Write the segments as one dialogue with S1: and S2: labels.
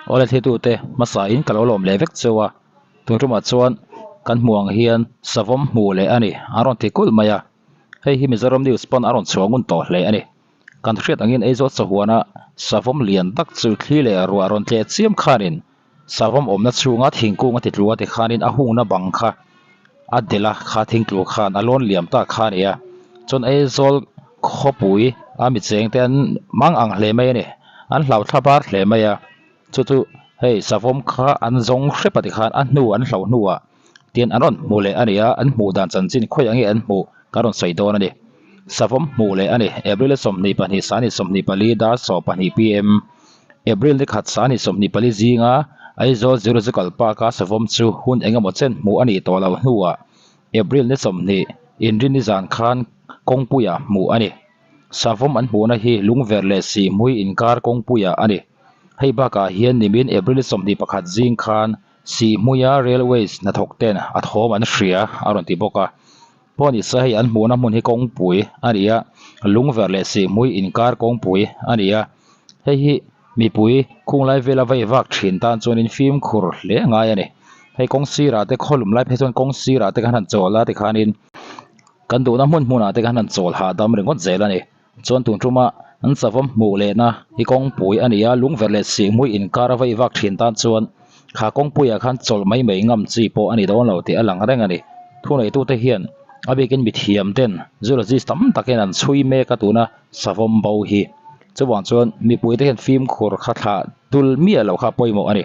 S1: Awle thitute hmasa in ka lo lawm leh vek cheu a, tun tumah chuan kan hmuh ang hian savawm hmuh leh a ni a rawn ti kulh mai a, hei hi Mizoram News pawn a rawn chhuah ngun tawh hle a ni. Kan hriat angin Aizawl sahuana savawm lian tak chu thli leh ruah rawn tleh chiam khanin savawm awmna chhunga thingkung a ti tlu a ti khanin a hungna bang kha a delh a, kha thingtlu khan a lawn liam ta kha a ni a, chuan Aizawl khawpui a mi cheng te an mang ang hle mai a ni, an hlau thla bar hle mai a, chu chu hei savawm kha an zawng hrep a ti khan a hnu an hloh hnuah tin an rawn hmu leh a ni a, an hmuh dan chanchin khawiah nge an hmuh kan rawn sawi dawn a ni. Savawm hmuh leh a ni, April 22 sani 24 dar 12 pm. April ni khat sani 24 zinga Aizawl Zoological Park-a savawm chu hun eng emaw chen hmuh a nih tawh loh hnuah April ni 20 inrinni zan khan kawngpuiah hmuh a ni. Savawm an hmuhna hi lungverh leh sihhmui inkar kawngpuiah a ni. Hei bakah hian nimin April 21 zing khan Sihhmuia Railways hnathawk ten a thawm an hria a rawn ti bawk a. Pawh ni se hei an hmuhna hmun hi kawngpui a ni a, lungverh leh sihhmui inkar kawngpui a ni a. Hei hi mipui khunglai vela vei vak thin tan chuanin fimkhur hle ngai a ni. Hei kawng sirah te khawlum lai phei chuan kawng sirah te khan han chawl a tikhanin kan duhna hmun hmunah te khan han chawl hahdam ringawt zel a ni. Chuan tun tuma an savawm hmuh lehna hi kawngpui a ni a, lungverh leh sihhmui inkar a vei vak thin tan chuan kha kawngpuiah khan chawlh mai mai ngam chi pawh a ni dawn lo tih a lang reng a ni. Thuneitute hian a bikin mithiam ten zoologist tam takin an chhui mek a tuna savawm bo hi. Chuvang chuan mipuite hian fimkhur kha thlah dul miah loh kha pawimawh a ni.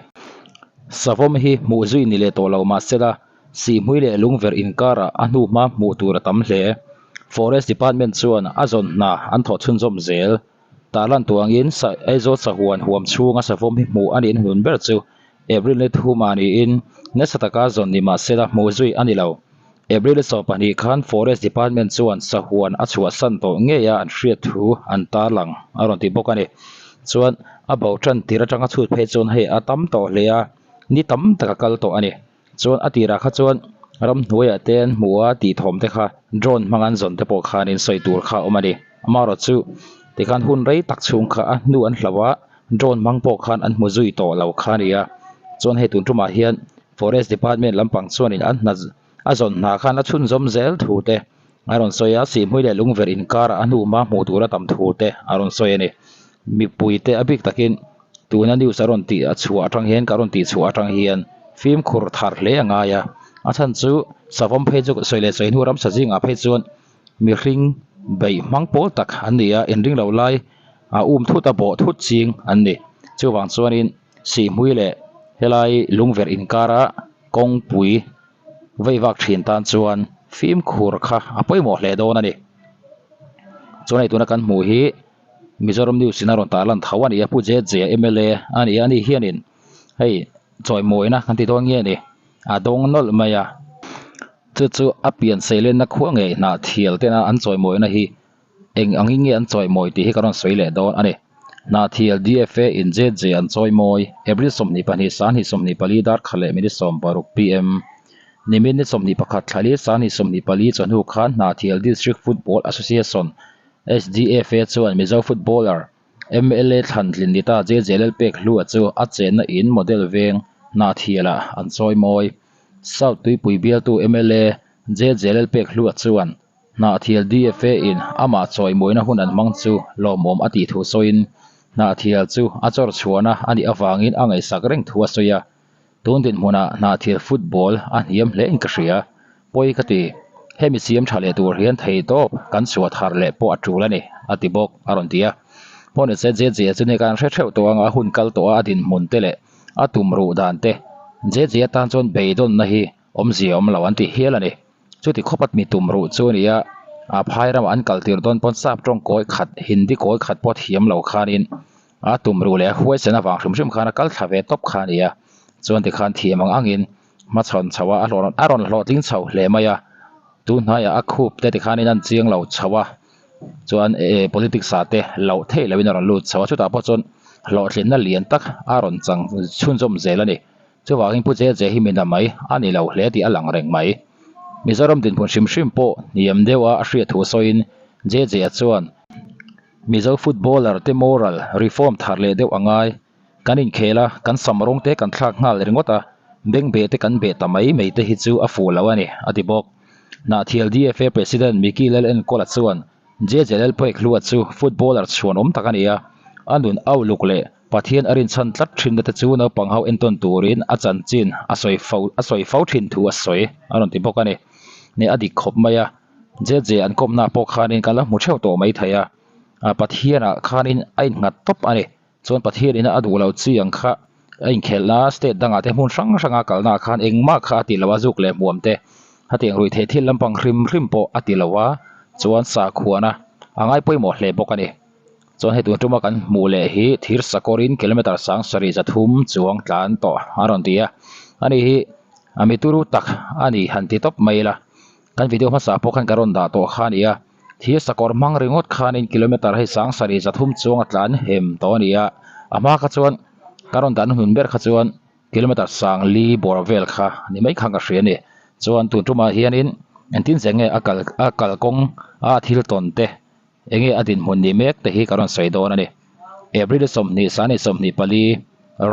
S1: Savawm hi hmuh zui ni leh tawh lo mahsela Sihhmui leh lungverh inkarah a hnuhma hmuh tur a tam hle. Forest Department chuan a zawn hna an thawh chhunzawm zel. Tarlan tuangin Aizawl sahuan huam chhunga savawm hi hmuh a nih hnun ber chu April ni thuma niin nasa taka zawn ni mah sela hmuh zui a ni lo. April 12 khan Forest Department chuan sahuan a chhuahsan tawh ngeia an hriat thu an tarlang a rawn ti bawk a ni. Chuan a bo tan tir atanga chhut phei chuan hei a tam tawh hle a, ni tam tak a kal tawh a ni. Chuan a tirah kha chuan ramhnuaiah te an hmu a tih thawm te kha drone hmang an zawn te pawh khanin sawi tur kha a awm a ni. Amaherawh chu tikhan hun rei tak chhung kha a hnu an hloh a, drone hmang pawh khan an hmu zui tawh lo kha a ni a. Chuan hei tun tumah hian forest department lampang chuanin an hna a zawn hna khan a chhunzawm zel thu te a rawn sawi a, sihhmui leh lungverh inkarah a hnuhma hmuh tur a tam thu te a rawn sawi a ni. Mipui te a bik takin Tuna news a rawn tih a chhuah atang hian ka rawn tih chhuah atang hian fimkhur thar hle a ngai a, a chhan chu savawm phei chu sawi leh sawi hnu ramsa zingah phei chuan mihring beih hmang pawl tak an ni a, inring lo lai a um thut a bawh thut ching an ni. Chuvang chuanin sihhmui leh helai lungverh inkara kawngpui vei vak thin tan chuan fimkhur kha a pawimawh hle dawn a ni. Chuan hei tuna kan hmuh hi. Mizoram News in a rawn tar lan tho a ni a, Pu JJ mla a ni a, ani hianin hei chawimawina kan ti dawn nge ni a dawng nawlh mai a, chu chu a pian seilenna khua ngei hnah thial tena an chawimawina hi eng angin nge an chawimawi tih hi ka rawn sawi leh dawn a ni. Hnah thial DFA in JJ an chawimawi April 22 sanghnih 24 dar khat leh minute 16 pm nimin ni 21 thla li sanghnih 24 chawhnu khan Hnahthial District Football Association SDFA chuan Mizo footballer mla thlan tlin ni ta JJ Lalpekhlua chu a chenna in model veng Hnahthialah an chawi mawi. South Tuipui bialtu mla JJ Lalpekhlua chuan Hnahthial DFA in amah chawi mawina hun an hmang chu lawmawm a tih thu sawiin Hnahthial chu a chawr chhuahna a nih avangin a ngaihsak reng thu a sawi a. Tun dinhmunah Hnahthial football a hniam hle in ka hria. Pawi ka ti, hemi siam tha leh tur hian thei tawp kan chhuah thar leh pawh a tul a ni, a ti bawk, a rawn ti a. Pawh ni se JJ chu ni kan hre theuh tawh ang a hun kal tawh a a dinhmun te leh a tum ruh dan te JJ atan chuan beidawnna hi awmzia awm lo an ti hial a ni. Chuti khawp a mi tum ruh chu a ni a, a phai ramah an kal tir dawn pawn sap tawng kawi khat Hindi kawi khat pawh thiam lo khanin a tum ruh leh a huaisen avang hrim hrim khan a kal thla ve tawp kha a ni a, chuan tikhan thiam ang angin hmachhawn chho a, a hlawh a rawn hlawhtling chho hle mai a, tun hnaiah a khup te tikhanin an chiang lo chho a, chuan eh politics ah te loh theih lohin a rawn lut chho a, chutah pawh chuan hlawhtlinna lian tak a rawn chang chhunzawm zel a ni. Chuvangin Pu Jejje hi mina mai a ni lo hle tih a lang reng mai. Mizoram dinhmun hrim hrim pawh hniam deuha a hriat thu sawiin Jejje-a chuan Mizo footballer te moral reform thar leh deuh a ngai. Kan inkhel a, kan sam rawng te kan thlak nghal ringawt a, bengbeh te kan beh ta mai mai te hi chu a fuh lo a ni, a ti bawk. Hnahthial DFA President Micky Lalenkawla chuan JJ Lalpekhlua chu footballer chhuanawm tak a ni a, a nun auluk leh Pathian a rinchhan tlat thinna te chu naupang ho entawn turin a chanchin a sawi fo a sawi fo thin thu a sawi a rawn ti bawk a ni. Nih a dik khawp mai a, JJ an kawmna pawh khanin kan la hmu theuh tawh mai thei a, Pathianah khanin a innghat tawp a ni. Chuan Pathian ina a duh lo chi ang kha a inkhelhna state dangah te hmun hrang hranga kalnaah khan engmah kha a ti lo a, zuk leh hmuam te hetiang ruih theih thil lampang hrim hrim pawh a ti lo a, chuan sakhuana a ngai pawimawh hle bawk a ni. Chuan hei tun tuma kan hmuh leh hi thir sakawrin kilometer 7 3 chuang tlan tawh a rawn ti a, ani hi a mi turu tak a ni han ti tawp mai ila. Kan video hmasa pawh khan ka rawn dah tawh kha a ni a, thir sakawr hmang ringawt khanin kilometer hei 7 3 chuang a tlan hem tawh a ni a, a hma kha chuan ka rawn dah hnuhnun ber kha chuan kilometer 4 bawr vel kha ni mai khan ka hria a ni. Chuan tun tumah hianin engtin zeh nge a kal a kalkawng a thil tawn te Enge a dinhmun ni mek te hi ka rawn sawi dawn a ni. April 20 sani 24,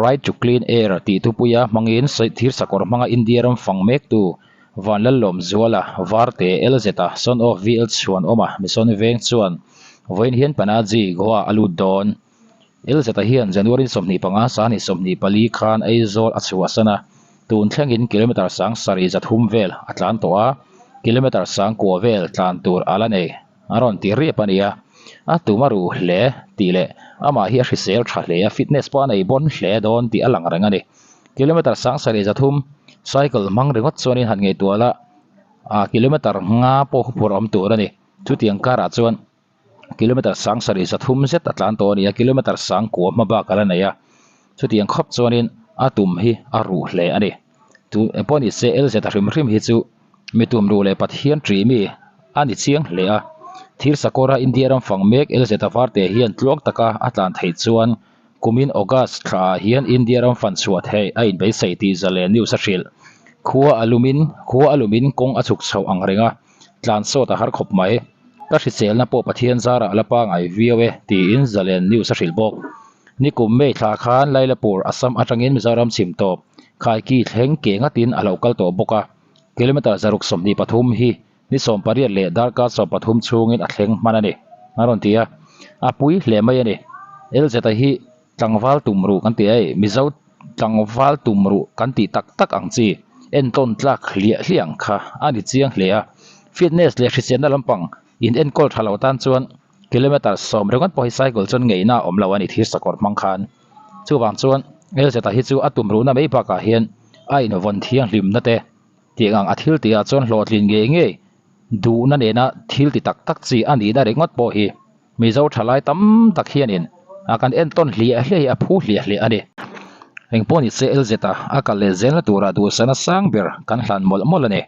S1: Right to Clean Air tih thupuia hmangin thir sakawr hmanga India ram fang mektu Vanlallawmzuala Varte LZ-a son of VL Chhuanawma Mission Veng chuan vawiin hian Panaji, Goa a lut dawn. LZ-a hian January 25 sani 24 khan Aizawl a chhuahsan a, tun thlengin kilometre 7,300 vel a tlan tawh a, kilometre 9,000 vel tlan tur a la nei. A rawn ti riap a nia. A tum a ruh hle tih leh amah hi a hrisel tha hle a, fitness pawh a nei bawn hle dawn tih a lang reng a ni. Kilometre 7,300 cycle hmang ringawt chuanin han ngaihtuah la, ah kilometre nga pawh huphurh awm tur a ni. Chutiang karah chuan kilometre 7,300 zet a tlan tawh a ni a, kilometre 9,000 hma bak a la nei a. Chutiang khawp chuanin a tum hi a ruh hle a ni. Tu pawh ni se LZ hrim hrim hi chu mi tum ruh leh Pathian ṭih mi a ni chiang hle a. Thir sakawra India ram fang mek LZ varte hian tluang taka a tlan theih chuan kumin August thlaah hian India ram fan chhuah theih a inbeisei tih Zalen News a hrilh. Khua a lumin khua a lumin kawng a chhuk chhoh ang reng a, tlan sawt a har khawp mai. Ka hriselna pawh Pathian zarah a la pangai viau e tiin Zalen News a hrilh bawk. Nikum May thla khan Lailapur, Assam atangin Mizoram chhim tawp Khaiki thleng ke ngatin a lo kal tawh bawk a, kilometre 623 hi ni 18 leh darkar 13 chhungin a thleng hman a ni, a rawn ti a. A pui hle mai a ni. LZ-a hi tlangval tum ruh kan ti a, Mizo tlangval tum ruh kan tih tak tak ang chi entawn tlak hliah hliah ang kha a ni chiang hle a. Fitness leh hriselna lampang in enkawl tha lo tan chuan Kilometre 10 ringawt pawh hi cycle chuan ngeihna a awm lo a ni thir sakawr hmang khan. Chuvang chuan LZ-a hi chu a tum ruhna mai bakah hian a invawn thianghlimna te tih ang a thil tihah chuan hlawhtlin ngei ngei duhna nena thil ti tak tak chi a nihna ringawt pawh hi Mizo thalai tam tak hianin a kan entawn hliah hliah hi a phu hliah hliah a ni. Engpawh nise LZ-a a kal leh zelna turah duhsana sang ber kan hlan mawlh mawlh a ni.